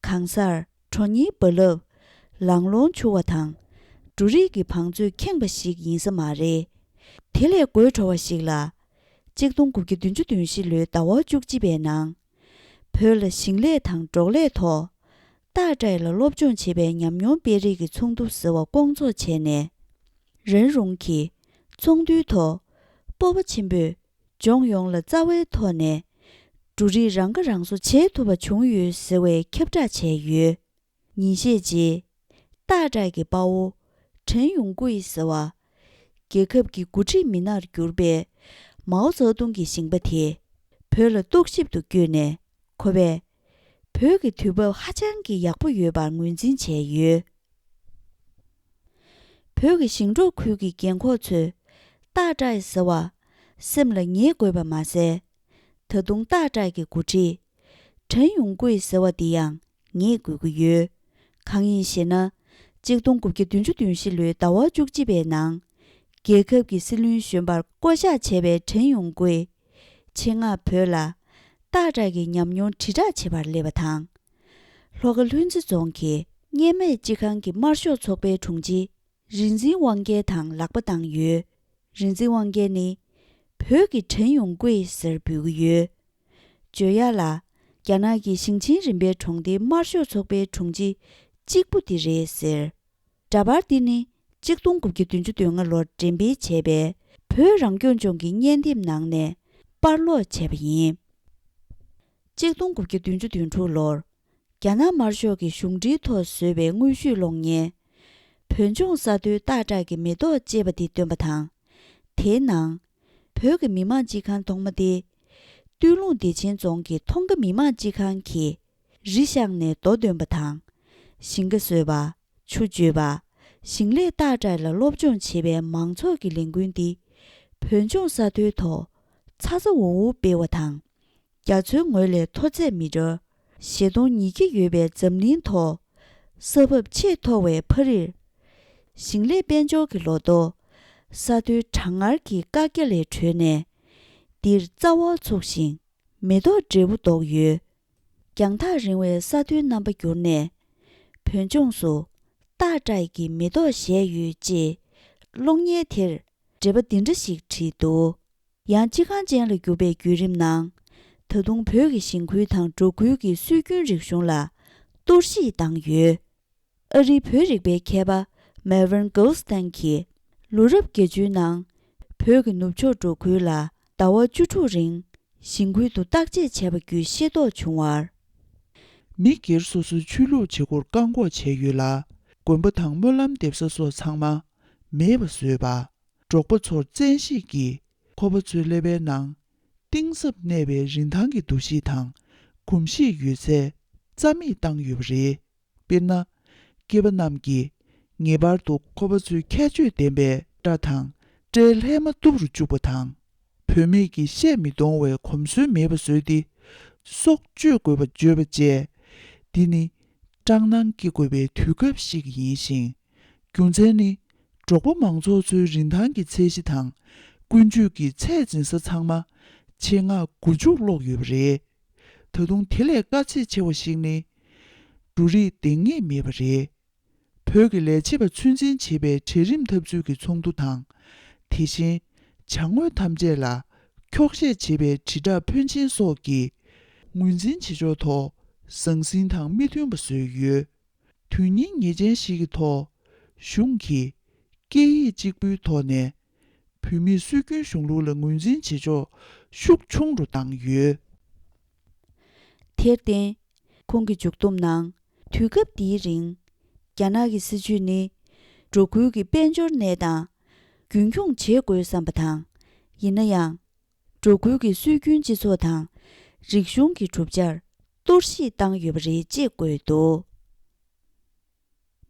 གང་སར་གྲོ་ཉིལ་རྦ་རླབས། ལང་ལོང་འཕྱུར་བ་དང་། འབྲུ་རིགས་ཀྱི་བང་མཛོད་ཁེངས་པ་ཞིག་ཡིན་ས་མ་རེད། དེ་ལས་དགོད་བྲོ་བ་ཞིག་ལ། གཅིག་སྟོང་དགུ་བརྒྱ་བདུན་ཅུ་དོན་བཞི་ལོའི་ཟླ་བ་བཅུ་གཅིག་པའི་ནང་། བོད་ལ་ཞིང་ལས་དང་འབྲོག་ལས་ཐོག་སྟག་བྲག་ལ་སློབ་སྦྱོང་བྱེད་པའི་ཉམས་མྱོང་སྤེལ་རེས་ཀྱི་ཚོགས་འདུ་ཟེར་བ་བསྐོང་ཚོགས་བྱས་ནས། རན་རུང་གི་ཚོགས་འདུའི་ཐོག་སྤོབས་པ་ཆེན་པོས་ལྗོངས་ཡོངས་ལ་རྩ་བའི་ཐོག་ནས་འབྲུ་རིགས་རང་ཁ་རང་གསོ་བྱེད་ཐུབ་པ་བྱུང་ཡོད་ཟེར་བའི་ཁྱབ་བསྒྲགས་བྱས་ཡོད། ཉིན་ཤས་རྗེས། སྟག་བྲག་གི་དཔའ་བོ་ཁྲེན་ཡུང་ཀུའེ་ཟེར་བ། རྒྱལ་ཁབ་ཀྱི་འགོ་ཁྲིད་མི་སྣར་གྱུར་པའི་མའོ་ཙེ་ཏུང་གི་ཞིང་པ་དེ་བོད་ལ་རྟོག་ཞིབ་ཏུ་བསྐྱོད་ནས། ཁོ་པས་བོད་ཀྱི་དུས་བབ་ཧ་ཅང་གི་ཡག་པོ་ཡོད་པར་ངོས་འཛིན་བྱས་ཡོད། བོད་ཀྱི་ཞིང་འབྲོག་ཁུལ་གྱི་རྒན་འཁོགས་ཚོས་སྟག་བྲག་ཟེར་བ་སེམས་ལ་ངེས་དགོས་པ་མ་ཟད། ད་དུང་སྟག་བྲག་གི་འགོ་ཁྲིད་ཁྲེན་ཡུང་ཀུའེ་ཟེར་བ་འདི་ཡང་ངེས་དགོས་ཀྱི་ཡོད། གང་ཡིན་ཞེ་ན། གཅིག་སྟོང་དགུ་བརྒྱ་བདུན་ཅུ་དོན་བཞི་ལོའི་ཟླ་བ་བཅུ་གཅིག་པའི་ནང་། རྒྱལ་ཁབ་ཀྱི་སྲིད་བློན་གཞོན་པར་བསྐོ་གཞག་བྱས་པའི་ཁྲེན་ཡུང་ཀུའེ། ཆེད་མངགས་བོད་ལ་སྟག་བྲག་གི་ཉམས་མྱོང་དྲིལ་བསྒྲགས་བྱེད་པར་སླེབས་པ་དང་། ལྷོ་ཁ་ལྷུན་རྩེ་རྫོང་གི་སྔས་སྨད་སྤྱི་ཁང་གི་དམར་ཤོག་ཚོགས་པའི་དྲུང་ཆེ་རིག་འཛིན་དབང་རྒྱལ་དང་ལག་པ་བཏང་ཡོད། རིག་འཛིན་དབང་རྒྱལ་ནི་བོད་ཀྱི་ཁྲེན་ཡུང་ཀུའེ་ཟེར་འབོད་ཀྱི་ཡོད། བརྗོད་ཡག་ལ། རྒྱ་ནག་གི་ཞིང་ཆེན་རིམ་པའི་གྲོང་སྡེའི་དམར་ཤོག་ཚོགས་པའི་དྲུང་ཆེ་གཅིག་པུ་འདི་རེད་ཟེར། འདྲ་པར་འདི་ནི་གཅིག་སྟོང་དགུ་བརྒྱ་བདུན་ཅུ་དོན་ལྔ་ལོར་འགྲེམས་སྤེལ་བྱས་པའི་བོད་རང་སྐྱོང་ལྗོངས་ཀྱི་བརྙན་དེབ་ནང་ནས་པར་ཀློག་བྱས་པ་ཡིན། གཅིག་སྟོང་དགུ་བརྒྱ་བདུན་ཅུ་དོན་དྲུག་ལོར། རྒྱ་ནག་དམར་ཤོག་གི་གཞུང་འབྲེལ་ཐོག་བཟོས་པའི་དངོས་བཤུས་གློག་བརྙན། བོད་ལྗོངས་ས་མཐོའི་སྟག་བྲག་གི་མེ་ཏོག་ཅེས་པ་དེ་བཏོན་པ་དང་། དེའི་ནང་། བོད་ཀྱི་མི་དམངས་སྤྱི་ཁང་ཐོག་མ་དེ། སྟོད་ལུང་བདེ་ཆེན་རྫོང་གི་མཐོང་དགའ་མི་དམངས་སྤྱི་ཁང་གིས། རི་བཤགས་ནས་རྡོ་འདོན་པ་དང་། ཞིང་ཁ་བཟོས་པ། ཆུ་གཅོད་པ། ཞིང་ལས་སྟག་བྲག་ལ་སློབ་སྦྱོང་བྱེད་པའི་མང་ཚོགས་ཀྱི་ལས་འགུལ་འདི། བོད་ལྗོངས་ས་མཐོའི་ཐོག་ཚ་ཚ་འུར་འུར་སྤེལ་བ་དང་། རྒྱ་མཚོའི་ངོས་ལས་མཐོ་ཚད་མི་ཊར་བཞི་སྟོང་ཉིས་བརྒྱ་ཡོད་པའི་འཛམ་གླིང་ཐོག་ས་བབ་ཆེས་མཐོ་བའི་ཕ་རིར། ཞིང་ལས་དཔལ་འབྱོར་གྱི་ལོ་ཏོག་ས་མཐོའི་གྲང་ངར་གྱི་བཀག་རྒྱ་ལས་གྲོལ་ནས། འདིར་རྩ་བ་ཚུགས་ཤིང་། མེ་ཏོག་འབྲས་བུ་ལྡོག་ཡོད། རྒྱང་ཐག་རིང་བའི་ས་མཐོའི་རྣམ་པ་བསྒྱུར་ནས། བོད་ལྗོངས་སུ་སྟག་བྲག་གི་མེ་ཏོག་བཞད་ཡོད་ཅེས་ གློག་བརྙན་དེར་འགྲེལ་པ་འདི་འདྲ་ཞིག་བྲིས་འདུག། ཡང་སྤྱི་ཁང་ཅན་ལ་གྱུར་པའི་བརྒྱུད་རིམ་ནང་། ད་དུང་བོད་ཀྱི་ཞིང་ཁུལ་དང་འབྲོག་ཁུལ་གྱི་སྲོལ་རྒྱུན་རིག་གཞུང་ལ་གཏོར་བཤིག་བཏང་ཡོད། ཨ་རིའི་བོད་རིག་པའི་མཁས་པ་Melvin Goldstein གྱིས་ལོ་རབས་བརྒྱད་ཅུའི་ནང་བོད་ཀྱི་ནུབ་ཕྱོགས་འབྲོག་ཁུལ་ལ་ཟླ་བ་བཅུ་དྲུག་རིང་ཞིང་ཁུལ་དུ་བརྟག་དཔྱད་བྱས་པ་བརྒྱུད་ཤེས་རྟོགས་བྱུང་བར། མི་སྒེར་སོ་སོའི་ཆོས་ལུགས་བྱེད་སྒོར་བཀག་འགོག་བྱས་ཡོད་ལ། དགོན་པ་དང་སྨོན་ལམ་འདེབས་ས་སོགས་ཚང་མ་མེད་པ་བཟོས་པ། འབྲོག་པ་ཚོར་བཙན་ཤེད་ཀྱིས་ཁོ་པ་ཚོའི་ཀླད་པའི་ནང་གཏིང་ཟབ་གནས་པའི་རིན་ཐང་གི་འདུ་ཤེས་དང་གོམས་གཤིས་ཡོད་ཚད་རྩ་མེད་བཏང་ཡོད་པ་རེད། དཔེར་ན། སྐྱེས་པ་རྣམས་ཀྱིས་ངེས་པར་དུ་ཁོ་པ་ཚོའི་ཁྱད་ཆོས་ལྡན་པའི་སྐྲ་དང་སྐྲའི་ལྷས་མ་གཏུབ་རུ་བཅུག་པ་དང་། བུད་མེད་ཀྱི་བཤད་མི་གཏོང་བའི་གོམས་སྲོལ་མེད་པ་བཟོས་ཏེ། སྲོག་གཅོད་དགོས་པ་བརྗོད་པ་བཅས། འདི་ནི་སྐྲག་སྣང་སྐྱེ་དགོས་པའི་དུས་སྐབས་ཤིག་ཡིན་ཞིང་། རྒྱུ་མཚན་ནི། འབྲོག་པ་མང་ཚོགས་ཚོའི་རིན་ཐང་གི་ཚད་གཞི་དང་། ཀུན་སྤྱོད་ཀྱི་ཚད་འཛིན་ས་ཚང་མ་ཆེད་མངགས་མགོ་མཇུག་སློག་ཡོད་པ་རེད། ད་དུང་དེ་ལས་དཀའ་ཚེགས་ཆེ་བ་ཞིག་ནི། འབྲུ་རིགས་འདེང་ངེས་མེད་པ་རེད། བོད་ཀྱི་ལས་བྱེད་པ་ཚོད་འཛིན་བྱེད་པའི་གྲལ་རིམ་འཐབ་རྩོད་ཀྱི་ཚོགས་འདུ་དང་། དེ་བཞིན་བྱ་དངོས་ཐམས་ཅད་ལ་འཁྱོག་བཤད་བྱེད་པའི་དྲིལ་བསྒྲགས་ཕོན་ཆེན་སོགས་ཀྱིས་ངོས་འཛིན་བྱེད་ཕྱོགས་ཐོག་ཟང་ཟིང་དང་མི་མཐུན་པ་བཟོས་ཡོད། དོན་སྙིང་ངེས་ཅན་ཞིག་གི་ཐོག་གཞུང་གིས་སྐད་ཡིག་གཅིག་པུའི་ཐོག་ནས་བོད་མིའི་སྲོལ་རྒྱུན་གཞུང་ལུགས་ལ་ངོས་འཛིན་བྱེད་ཕྱོགས་ཤུགས་ཆུང་རུ་བཏང་ཡོད། དེར་བརྟེན། ཁོང་གི་མཇུག་བསྡོམས་ནང་། དུས་སྐབས་འདིའི་རིང་། རྒྱ་ནག་གི་སྲིད་བྱུས་ནི། འབྲོག་ཁུལ་གྱི་དཔལ་འབྱོར་གནས་སྟངས་རྒྱུན་འཁྱོངས་བྱེད་དགོས་བསམ་པ་དང་། ཡིན་ན་ཡང་། འབྲོག་ཁུལ་གྱི་སྲོལ་རྒྱུན་སྤྱི་ཚོགས་དང་། རིག་གཞུང་གི་གྲུབ་ཆར་གཏོར་བཤིག་བཏང་ཡོད་པ་རེད་ཅེས་བཀོད་འདུག།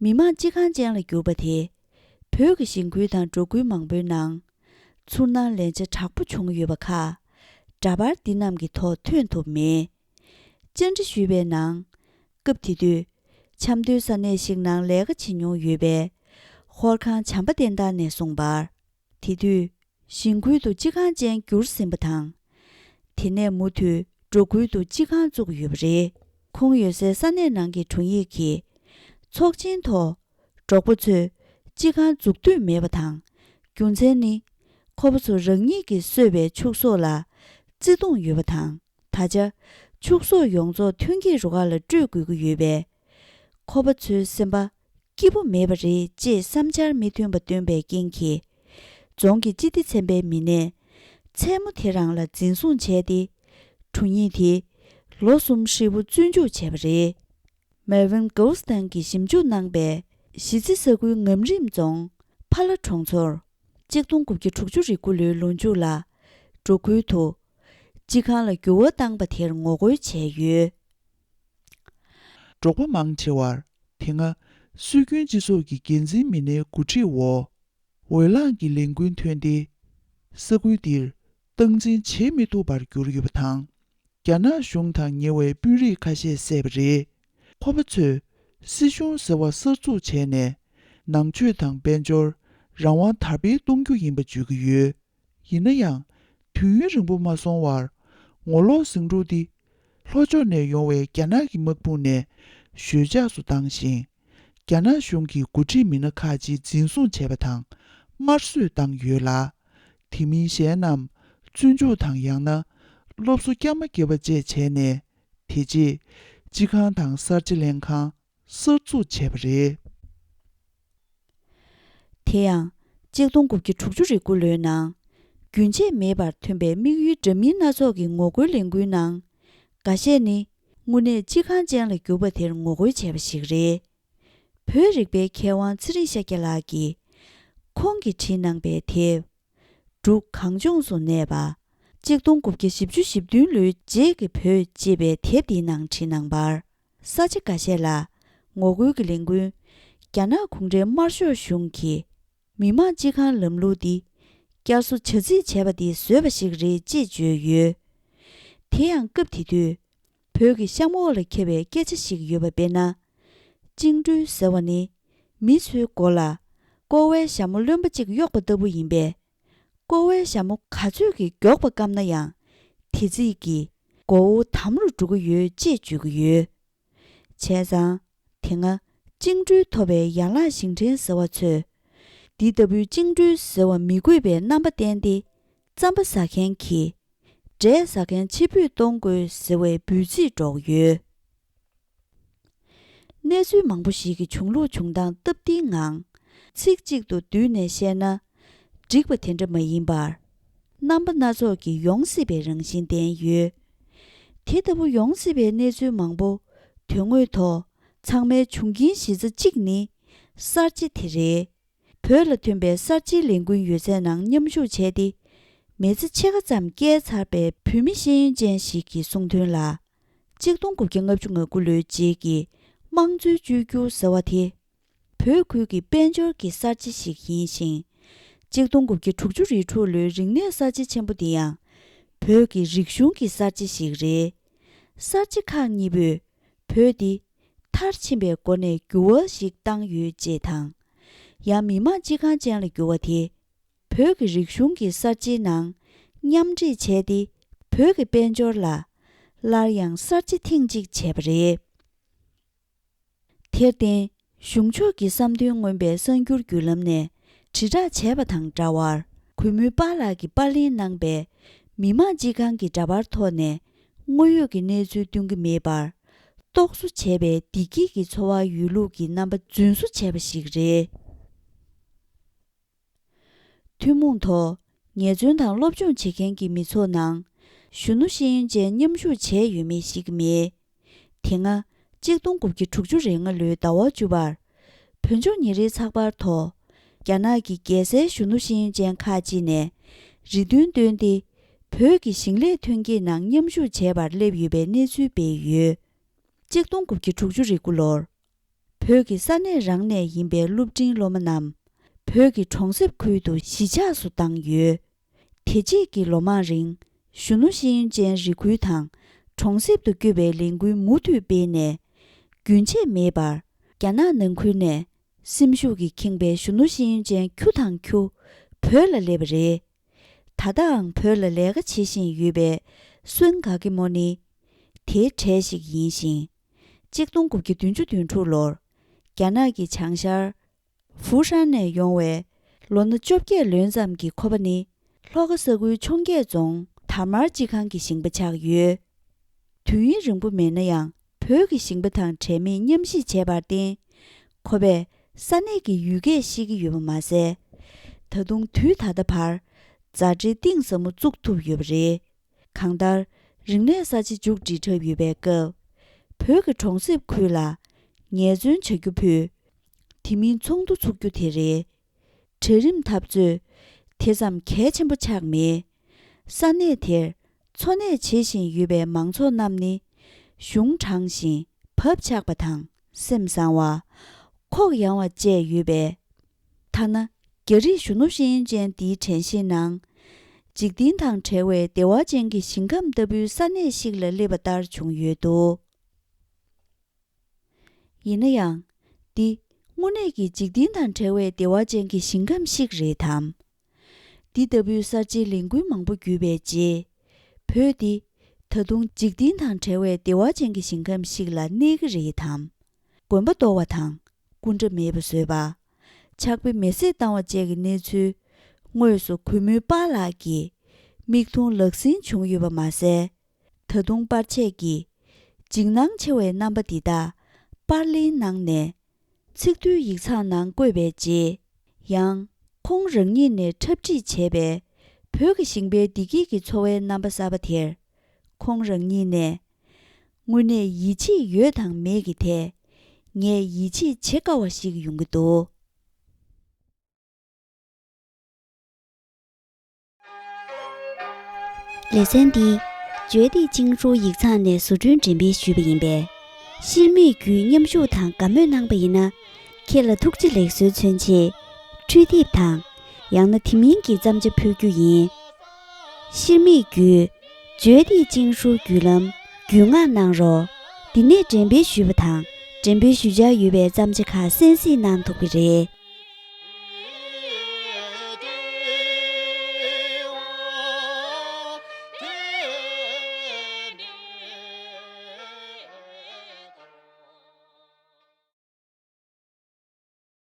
མི་དམངས་སྤྱི་ཁང་ཅན་ལ་གྱུར་པ་དེ། བོད་ཀྱི་ཞིང་ཁུལ་དང་འབྲོག་ཁུལ་མང་པོའི་ནང་། ཚོར་སྣང་ལན་ཆ་དྲག་པོ་བྱུང་ཡོད་པ་ཁག་འདྲ་པར་འདི་རྣམས་ཀྱི་ཐོག་ཐོན་ཐུབ་མེད། བཅར་འདྲི་ཞུས་པའི་ནང་། སྐབས་དེ་དུས། ཆབ་མདོའི་ས་གནས་ཤིག་ནང་ལས་ཀ་བྱེད་མྱོང་ཡོད་པའི། ཧོར་ཁང་བྱམས་པ་བསྟན་དར་ནས་གསུངས་པར། དེ་དུས། ཞིང་ཁུལ་དུ་སྤྱི་ཁང་ཅན་འགྱུར་ཟིན་པ་དང་། དེ་ནས་མུ་མཐུད་འབྲོག་ཁུལ་དུ་སྤྱི་ཁང་བཙུགས་ཡོད་པ་རེད། ཁོང་ཡོད་སའི་ས་གནས་ནང་གི་དྲུང་ཡིག་གིས། ཚོགས་ཆེན་ཐོག་འབྲོག་པ་ཚོས་སྤྱི་ཁང་འཛུགས་འདོད་མེད་པ་དང་། རྒྱུ་མཚན་ནི། ཁོ་པ་ཚོ་རང་ཉིད་ཀྱིས་གསོས་པའི་ཕྱུགས་ཟོག་ལ་བརྩེ་དུང་ཡོད་པ་དང་། ད་ཆ་ཕྱུགས་ཟོག་ཡོངས་རྫོགས་ཐོན་སྐྱེད་རུ་ཁག་ལ་སྤྲོད་དགོས་ཀྱི་ཡོད་པས། ཁོ་པ་ཚོའི་སེམས་པ་སྐྱིད་པོ་མེད་པ་རེད་ཅེས་བསམ་འཆར་མི་མཐུན་པ་བཏོན་པའི་རྐྱེན་གྱིས། རྫོང་གི་སྤྱི་བདེ་ཚན་པའི་མི་སྣས་མཚན་མོ་དེ་རང་ལ་འཛིན་བཟུང་བྱས་ཏེ། དྲུང་ཡིག་དེ་ལོ་གསུམ་ཧྲིལ་པོ་བཙོན་འཇུག་བྱས་པ་རེད། Melvin Goldstein གྱིས་ཞིབ་འཇུག་གནང་པའི་གཞིས་རྩེ་ས་ཁུལ་ངམ་རིང་རྫོང་ཕ་ལ་གྲོང་ཚོར། གཅིག་སྟོང་དགུ་བརྒྱ་དྲུག་ཅུ་རེ་དགུ་ལོའི་ལོ་མཇུག་ལ། འབྲོག་ཁུལ་དུ་སྤྱི་ཁང་ལ་འགྱུར་བ་བཏང་པ་དེར་ངོ་རྒོལ་བྱས་ཡོད། འབྲོག་པ་མང་ཆེ་བར་དེ་སྔ་སྲོལ་རྒྱུན་སྤྱི་ཚོགས་ཀྱི་འགན་འཛིན་མི་སྣའི་འགོ་ཁྲིད་འོག་འོས་ལངས་ཀྱི་ལས་འགུལ་ཐོན་ཏེ། ས་ཁུལ་འདིར་སྟངས་འཛིན་བྱེད་མི་ཐུབ་པར་གྱུར་ཡོད་པ་དང་། རྒྱ་ནག་གཞུང་དང་ཉེ་བའི་དཔོན་རིགས་ཁ་ཤས་བསད་པ་རེད། ཁོ་པ་ཚོས་སྲིད་གཞུང་ཟེར་བ་གསར་འཛུགས་བྱས་ནས། ནང་ཆོས་དང་དཔལ་འབྱོར་རང་དབང་དར་སྤེལ་གཏོང་རྒྱུ་ཡིན་པ་བརྗོད་ཀྱི་ཡོད། ཡིན་ན་ཡང་། དུས་ཡུན་རིང་པོ་མ་སོང་བར། ངོ་ལོག་ཟིང་འཁྲུག་འདི། ལྷོ་ཕྱོགས་ནས་ཡོང་བའི་རྒྱ་ནག་གི་དམག་དཔུང་ནས་ཞོད་འཇགས་སུ་བཏང་ཞིང་། རྒྱ་ནག་གཞུང་གི་འགོ་ཁྲིད་མི་སྣ་ཁག་ཅིག་འཛིན་བཟུང་བྱས་པ་དང་དམར་གསོད་བཏང་ཡོད་ལ། དེ་མིན་གཞན་རྣམས་བཙོན་འཇུག་དང་ཡང་ན་སློབ་གསོ་བསྐྱར་མ་བརྒྱབ་པ་བཅས་བྱས་ནས། དེ་རྗེས་སྤྱི་ཁང་དང་གསར་བརྗེ་ལྷན་ཁང་གསར་འཛུགས་བྱས་པ་རེད། དེ་ཡང་གཅིག་སྟོང་དགུ་བརྒྱ་དྲུག་ཅུ་རེ་དགུ་ལོའི་ནང་། རྒྱུན་ཆད་མེད་པར་ཐོན་པའི་དམིགས་ཡུལ་འདྲ་མིན་སྣ་ཚོགས་ཀྱི་ངོ་རྒོལ་ལས་འགུལ་ནང་། འགའ་ཤས་ནི་དངོས་གནས་སྤྱི་ཁང་ཅན་ལ་གྱུར་པ་དེར་ངོ་རྒོལ་བྱས་པ་ཞིག་རེད། བོད་རིག་པའི་མཁས་དབང་ཚེ་རིང་ཤཱཀྱ་ལགས་ཀྱིས་ཁོང་གིས་བྲིས་གནང་པའི་དེབ། འབྲུག་གངས་ལྗོངས་སུ་གནས་པ། གཅིག་སྟོང་དགུ་བརྒྱ་བཞི་བཅུ་ཞེ་བདུན་ལོའི་རྗེས་ཀྱི་བོད་ཅེས་པའི་དེབ་འདིའི་ནང་བྲིས་གནང་བར། ས་ཆ་འགའ་ཤས་ལ་ངོ་རྒོལ་གྱི་ལས་འགུལ། རྒྱ་ནག་གུང་ཁྲན་དམར་ཤོག་གཞུང་གིས་མི་དམངས་སྤྱི་ཁང་ལམ་ལུགས་འདི་བསྐྱར་གསོ་བྱ་རྩིས་བྱས་པ་འདིས་བཟོས་པ་ཞིག་རེད་ཅེས་བརྗོད་ཡོད། དེ་ཡང་སྐབས་དེ་དུས། བོད་ཀྱི་གཤམ་འོག་ལ་ཁྱབ་པའི་སྐད་ཆ་ཞིག་ཡོད་པ་དཔེར་ན། བཅིངས་འགྲོལ་ཟེར་བ་ནི། མི་ཚོའི་མགོ་ལ་ཀོ་བའི་ཞྭ་མོ་རློན་པ་གཅིག་གཡོགས་པ་ལྟ་བུ་ཡིན་པས། ཀོ་བའི་ཞྭ་མོ་ག་ཚོད་ཀྱིས་མགྱོགས་པ་བསྐམས་ན་ཡང་། དེ་རྩིས་ཀྱིས་མགོ་བོ་དམ་རུ་འགྲོ་གི་ཡོད་ཅེས་བརྗོད་ཀྱི་ཡོད། བྱས་ཙང་། དེ་སྔ་བཅིངས་འགྲོལ་ཐོབ་པའི་ཡན་ལག་ཞིང་བྲན་ཟེར་བ་ཚོས། འདི་ལྟ་བུའི་བཅིངས་འགྲོལ་ཟེར་བ་མི་དགོས་པའི་རྣམ་པ་བསྟན་ཏེ། རྩམ་པ་ཟ་མཁན་གྱིས་འབྲས་ཟ་མཁན་ཕྱིར་འབུད་གཏོང་དགོས་ཟེར་བའི་འབོད་ཚིག་སྒྲོག་ཡོད། གནས་ཚུལ་མང་པོ་ཞིག་གི་བྱུང་ལུགས་བྱུང་སྟངས་སྟབས་བདེའི་ངང་ཚིག་གཅིག་ཏུ་བསྡུས་ནས་བཤད་ན། འགྲིག་པ་དེ་འདྲ་མ་ཡིན་པར། རྣམ་པ་སྣ་ཚོགས་ཀྱིས་ཡོང་སྲིད་པའི་རང་བཞིན་ལྡན་ཡོད། དེ་ལྟ་བུ་ཡོང་སྲིད་པའི་གནས་ཚུལ་མང་པོ། དོན་དངོས་ཐོག་ཚང་མའི་བྱུང་རྐྱེན་གཞི་རྩ་གཅིག་ནི་གསར་བརྗེ་དེ་རེད། བོད་ལ་ཐོན་པའི་གསར་བརྗེའི་ལས་འགུལ་ཡོད་ཚད་ནང་མཉམ་ཞུགས་བྱས་ཏེ། མི་ཚེ་ཕྱེད་ཀ་ཙམ་བསྐྱལ་ཚར་བའི་བོད་མི་ཤེས་ཡོན་ཅན་ཞིག་གིས་གསུངས་དོན་ལ། གཅིག་སྟོང་དགུ་བརྒྱ་ལྔ་བཅུ་ང་དགུ་ལོའི་རྗེས་ཀྱི་དམངས་གཙོའི་བཅོས་བསྒྱུར་ཟེར་བ་དེ། བོད་ཁུལ་གྱི་དཔལ་འབྱོར་གྱི་གསར་བརྗེ་ཞིག་ཡིན་ཞིང་། གཅིག་སྟོང་དགུ་བརྒྱ་དྲུག་ཅུ་རེ་དྲུག་ལོའི་རིག་གནས་གསར་བརྗེ་ཆེན་པོ་འདི་ཡང་། བོད་ཀྱི་རིག་གཞུང་གི་གསར་བརྗེ་ཞིག་རེད། གསར་བརྗེ་ཁག་གཉིས་པོས་བོད་འདི་མཐར་ཕྱིན་པའི་སྒོ་ནས་འགྱུར་བ་ཞིག་བཏང་ཡོད་ཅེས་དང་། ཡང་མི་དམངས་སྤྱི་ཁང་ཅན་ལ་འགྱུར་བ་དེ། བོད་ཀྱི་རིག་གཞུང་གི་གསར་བརྗེའི་ནང་མཉམ་འདྲེས་བྱས་ཏེ། བོད་ཀྱི་དཔལ་འབྱོར་ལ་སླར་ཡང་གསར་བརྗེ་ཐེངས་གཅིག་བྱས་པ་རེད། དེར་བརྟེན། གཞུང་ཕྱོགས་ཀྱི་བསམ་དོན་མངོན་པའི་གསར་འགྱུར་བརྒྱུད་ལམ་ནས་དྲིལ་བསྒྲགས་བྱས་པ་དང་འདྲ་བར། གུས་མོའི་པཱ་ལགས་ཀྱིས་པར་ལེན་གནང་པའི་མི་དམངས་སྤྱི་ཁང་གི་འདྲ་པར་ཐོག་ནས་དངོས་ཡོད་ཀྱི་གནས་ཚུལ་སྟོན་གྱི་མེད་པར། རྟོག་བཟོ་བྱས་པའི་བདེ་སྐྱིད་ཀྱི་འཚོ་བ་ཡོད་ལུགས་ཀྱི་རྣམ་པ་རྫུན་བཟོ་བྱས་པ་ཞིག་རེད། ཐུན་མོང་ཐོག་ངལ་རྩོལ་དང་སློབ་སྦྱོང་བྱེད་མཁན་གྱི་མི་ཚོགས་ནང་གཞོན་ནུ་ཤེས་ཡོན་ཅན་མཉམ་ཞུགས་བྱས་ཡོད་མེད་ཤེས་ཀྱི་མེད། དེ་སྔ་གཅིག་སྟོང་དགུ་བརྒྱ་དྲུག་ཅུ་རེ་ལྔ་ལོའི་ཟླ་བ་བཅུ་པར། བོད་ལྗོངས་ཉིན་རེའི་ཚགས་པར་ཐོག་རྒྱ་ནག་གི་རྒྱལ་སའི་གཞོན་ནུ་ཤེས་ཡོན་ཅན་ཁག་ཅིག་ནས་རེ་འདུན་བཏོན་ཏེ། བོད་ཀྱི་ཞིང་ལས་ཐོན་སྐྱེད་ནང་མཉམ་ཞུགས་བྱས་པར་སླེབས་ཡོད་པའི་གནས་ཚུལ་སྤེལ་ཡོད། གཅིག་སྟོང་དགུ་བརྒྱ་དྲུག་ཅུ་རེ་དགུ་ལོར། བོད་ཀྱི་ས་གནས་རང་ནས་ཡིན་པའི་སློབ་འབྲིང་སློབ་མ་རྣམས། བོད་ཀྱི་གྲོང་གསེབ་ཁུལ་དུ་གཞིས་ཆགས་སུ་བཏང་ཡོད། དེ་རྗེས་ཀྱི་ལོ་མང་རིང་། གཞོན་ནུ་ཤེས་ཡོན་ཅན་རེ་སྐུལ་དང་། གྲོང་གསེབ་ཏུ་བསྐྱོད་པའི་ལས་འགུལ་མུ་མཐུད་སྤེལ་ནས། རྒྱུན་ཆད་མེད་པར། རྒྱ་ནག་ནང་ཁུལ་ནས། སེམས་ཤུགས་ཀྱིས་ཁེངས་པའི་གཞོན་ནུ་ཤེས་ཡོན་ཅན་ཁྱུ་དང་ཁྱུ། བོད་ལ་སླེབས་པ་རེད། ད་ལྟའང་བོད་ལ་ལས་ཀ་བྱེད་བཞིན་ཡོད་པའི་སུན་ག་ཀི་མོ་ནི་དེའི་གྲས་ཤིག་ཡིན་ཞིང་། གཅིག་སྟོང་དགུ་བརྒྱ་བདུན་ཅུ་དོན་དྲུག་ལོར་རྒྱ་ནག་གི་བྱང་ཤར་ཧྥུ་ཧྲན་ནས་ཡོང་བའི་ལོ་ན་བཅོ་བརྒྱད་ལོན་ཙམ་གྱི་ཁོ་པ་ནི་ལྷོ་ཁ་ས་ཁུལ་འཕྱོངས་རྒྱས་རྫོང་དར་དམར་སྤྱི་ཁང་གི་ཞིང་པ་ཆགས་ཡོད། དུས་ཡུན་རིང་པོ་མེད་ན་ཡང་བོད་ཀྱི་ཞིང་པ་དང་གྲལ་མེད་མཉམ་གཤིབ་བྱས་པར་བརྟེན། ཁོ་པས་ས་གནས་ཀྱི་ཡུལ་སྐད་ཤེས་ཀྱི་ཡོད་པ་མ་ཟད། ད་དུང་དུས་ད་ལྟ་བར་མཛའ་འབྲེལ་གཏིང་ཟབ་མོ་བཙུགས་ཐུབ་ཡོད་པ་རེད། གང་ལྟར། རིག་གནས་གསར་བརྗེ་མཇུག་སྒྲིལ་གྲབས་ཡོད་པའི་སྐབས། བོད་ཀྱི་གྲོང་གསེབ་ཁུལ་ལ་ངལ་རྩོལ་བྱ་རྒྱུ་ཕུད། དེ་མིན་ཚོགས་འདུ་ཚུགས་རྒྱུ་དེ་རེད། གྲལ་རིམ་འཐབ་རྩོད་དེ་ཙམ་གལ་ཆེན་པོ་ཆགས་མེད། ས་གནས་དེར་འཚོ་གནས་བྱེད་བཞིན་ཡོད་པའི་མང་ཚོགས་རྣམས་ནི་གཞུང་དྲང་ཞིང་བབ་ཆགས་པ་དང་སེམས་བཟང་བ། ཁོག་ཡངས་བ་བཅས་ཡོད་པས། ཐ་ན་རྒྱ་རིགས་གཞོན་ནུ་ཤེས་ཡོན་ཅན་འདིའི་དྲན་ཤེས་ནང་། འཇིག་རྟེན་དང་བྲལ་བའི་བདེ་བ་ཅན་གྱི་ཞིང་ཁམས་ལྟ་བུའི་ས་གནས་ཤིག་ལ་སླེབས་པ་ལྟར་བྱུང་ཡོད་འདུག་ཡིན་ན་ཡང་། འདི་དངོས་གནས་ཀྱི་འཇིག་རྟེན་དང་བྲལ་བའི་བདེ་བ་ཅན་གྱི་ཞིང་ཁམས་ཤིག་རེད་དམ། འདི་ལྟ་བུའི་གསར་བརྗེའི་ལས་འགུལ་མང་པོ་བརྒྱུད་པའི་རྗེས། བོད་འདི་ད་དུང་འཇིག་རྟེན་དང་བྲལ་བའི་བདེ་བ་ཅན་གྱི་ཞིང་ཁམས་ཤིག་ལ་གནས་ཀྱི་རེད་དམ། དགོན་པ་གཏོར་བ་དང་སྐུ་འདྲ་མེད་པ་བཟོས་པ། ཕྱག་དཔེ་མེ་བསྲེགས་བཏང་བ་བཅས་ཀྱི་གནས་ཚུལ་དངོས་སུ་གུས་མོའི་པཱ་ལགས་ཀྱིས་མིག་མཐོང་ལག་ཟིན་བྱུང་ཡོད་པ་མ་ཟད། ད་དུང་པར་ཆས་ཀྱི་འཇིགས་སྣང་ཆེ་བའི་རྣམ་པ་འདི་དག་པར་ལེན་གནང་ནས། ཚིག་ཐོའི་ཡིག་ཚང་ནང་བཀོད་པའི་རྗེས། ཡང་ཁོང་རང་ཉིད་ནས་འཁྲབ་ཁྲིད་བྱས་པའི་བོད་ཀྱི་ཞིང་པའི་བདེ་སྐྱིད་ཀྱི་འཚོ་བའི་རྣམ་པ་གསར་པ་དེར། ཁོང་རང་ཉིད་ནས། དངོས་གནས་ཡིད་ཆེས་ཡོད་དང་མེད་ཀྱི་ཐད། ངས་ཡིད་ཆེས་བྱེད་དཀའ་བ་ཞིག་ཡོང་གི་འདུག་ལེ་ཚན་འདི་བརྗོད་བདེ་ཅིང་ཧྲུའུ་ཡིག་ཚང་ནས་བཟོ་སྐྲུན་འགྲེམས་སྤེལ་ཞུས་པ་ཡིན་པས། ཤེར་མིག་བརྒྱུད་མཉམ་ཞུགས་དང་དགའ་མོས་གནང་པ་ཡིན་ན། ཁྱེད་ལ་ཐུགས་རྗེ་ལེགས་གསོལ་མཚོན་ཆེད། འཕྲུལ་དེབ་དང་། ཡང་ན་དེ་མིན་གྱི་བརྩམས་བྱ་ཕུལ་རྒྱུ་ཡིན། ཤེར་མིག་བརྒྱུད། བརྗོད་བདེ་ཅིང་ཧྲུའུ་བརྒྱུད་ལམ། བརྒྱུད་མངགས་གནང་རོགས། འདི་ནས་འགྲེམས་སྤེལ་ཞུས་པ་དང་། འགྲེམས་སྤེལ་ཞུ་འཆར་ཡོད་པའི་བརྩམས་བྱ་ཁག་གསན་གཟིགས་གནང་ཐུབ་ཀྱི་རེད།